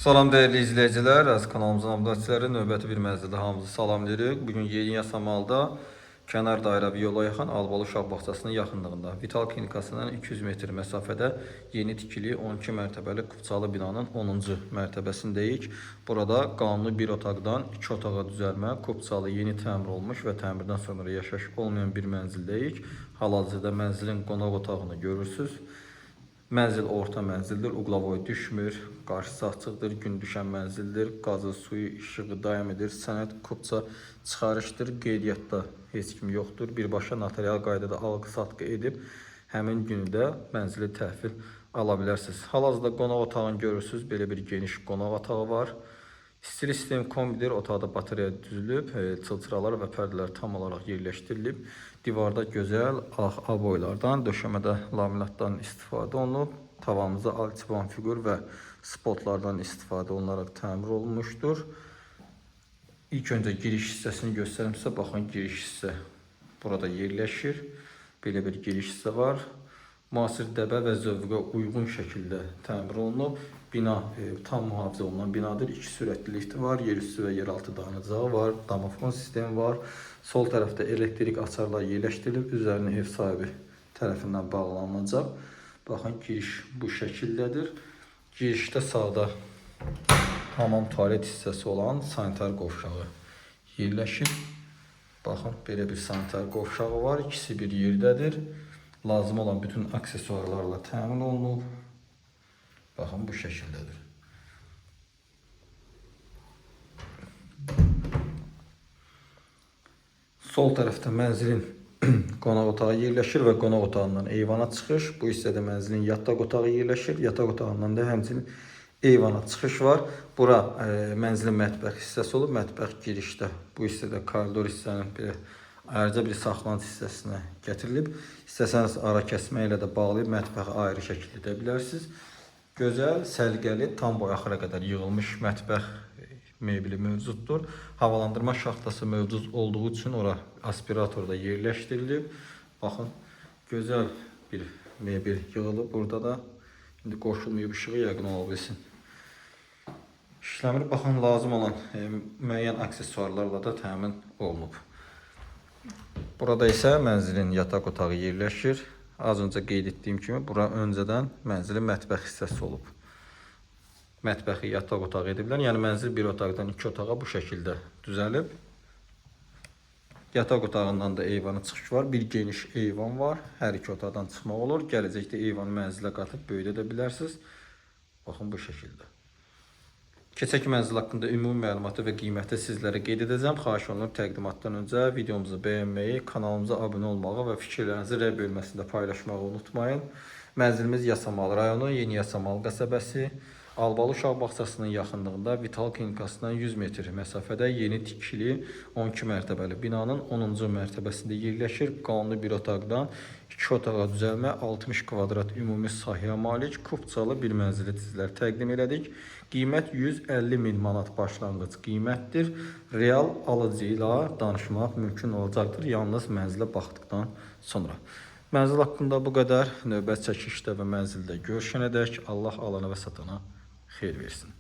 Salam dəyərli izləyicilər, əziz kanalımızın abunəçiləri, növbəti bir mənzildə hamınızı salamlayırıq. Bugün Yeni Yasamalda kənar dairəvi yola yaxın Albalı Uşaq Bağçasının yaxınlığında Vital Klinikasından 200 metr məsafədə yeni tikili 12 mərtəbəli kupçalı binanın 10-cu mərtəbəsindəyik. Burada qanuni bir otaqdan iki otağa düzəlmə, kupçalı yeni təmir olmuş və təmirdən sonra yaşayış olmayan bir mənzildəyik. Hal-hazırda mənzilin qonaq otağını görürsüz. Mənzil orta mənzildir, uqlavoy düşmür, qarşısı açıqdır, gün düşən mənzildir, qazı, suyu, işığı daim edir, sənəd kupça çıxarışdır, qeydiyyatda heç kim yoxdur. Birbaşa notarial qaydada alqı-satqı edib həmin günü də mənzili təhvil ala bilərsiniz. Hal-hazırda qonaq otağını görürsüz, belə bir geniş qonaq otağı var. İstilik sistemi kombidir, otaqda batareya düzülüb, çılçıralar və pərdələr tam olaraq yerləşdirilib. Divarda gözəl ağ aboylardan, döşəmədə laminatdan istifadə olunub. Tavanımıza alçıpan fiqur və spotlardan istifadə olunaraq təmir olunmuşdur. İlk öncə giriş hissəsini göstərim sizə. Baxın, giriş hissə burada yerləşir. Belə bir giriş hissə var. Müasir dəbə və zövqə uyğun şəkildə təmir olunub. Bina tam mühafizə olunan binadır. İki sürətli lifti var, yerüstü və yeraltı dayanacağı var, domofon sistemi var. Sol tərəfdə elektrik açarlar yerləşdirilib, üzərinə ev sahibi tərəfindən bağlanılacaq. Baxın, giriş bu şəkildədir. Girişdə sağda hamam tualet hissəsi olan sanitar qovşağı yerləşir. Baxın, belə bir sanitar qovşağı var. İkisi bir yerdədir. Lazım olan bütün aksesuarlarla təmin olunub. Baxın, bu şəkildədir. Sol tərəfdə mənzilin qonaq otağı yerləşir və qonaq otağından eyvana çıxış. Bu hissədə mənzilin yataq otağı yerləşir. Yataq otağından da həmçinin eyvana çıxış var. Bura mənzilin mətbəx hissəsi olub. Mətbəx girişdə bu hissədə koridor hissənin belə ayrıca bir saxlanıc hissəsinə gətirilib. İstəsəniz ara kəsmə ilə də bağlayıb mətbəxi ayrı şəkildə edə bilərsiniz. Gözəl, səliqəli, tam boy axıra qədər yığılmış mətbəx mebeli mövcuddur. Havalandırma şaxtası mövcud olduğu üçün ora aspirator da yerləşdirilib. Baxın, gözəl bir mebel yığılıb burada da. İndi qoşulmayıb işığı yəqin ola bilsin. İşləmir. Baxın, lazım olan müəyyən aksesuarlarla da təmin olunub. Burada isə mənzilin yataq otağı yerləşir. Az öncə qeyd etdiyim kimi, bura öncədən mənzilin mətbəx hissəsi olub. Mətbəxi yataq otağı ediblər. Yəni mənzil bir otaqdan iki otağa bu şəkildə düzəlib. Yataq otağından da eyvana çıxış var. Bir geniş eyvan var. Hər iki otaqdan çıxmaq olur. Gələcəkdə eyvanı mənzilə qatıb böyüdə də bilərsiniz. Baxın, bu şəkildə. Keçək mənzil haqqında ümumi məlumatı və qiyməti sizlərə qeyd edəcəm. Xahiş olunur təqdimatdan öncə videomuzu bəyənməyi, kanalımıza abunə olmağı və fikirlərinizi rəy bölməsində paylaşmağı unutmayın. Mənzilimiz Yasamal rayonu, Yeni Yasamal qəsəbəsi, Albalı Uşaq Bağçasının yaxınlığında Vital Klinikasından 100 metr məsafədə yeni tikili 12 mərtəbəli binanın 10-cu mərtəbəsində yerləşir. Qanuni bir otaqdan iki otağa düzəlmə, 60 kvadrat ümumi sahəyə malik kupçalı bir mənzili sizlərə təqdim elədik. Qiymət 150 min manat başlanğıc qiymətdir. Real alıcı ilə danışmaq mümkün olacaqdır, yalnız mənzilə baxdıqdan sonra. Mənzil haqqında bu qədər. Növbəti çəkilişdə və mənzildə görüşənədək Allah alana və satana xeyir versin.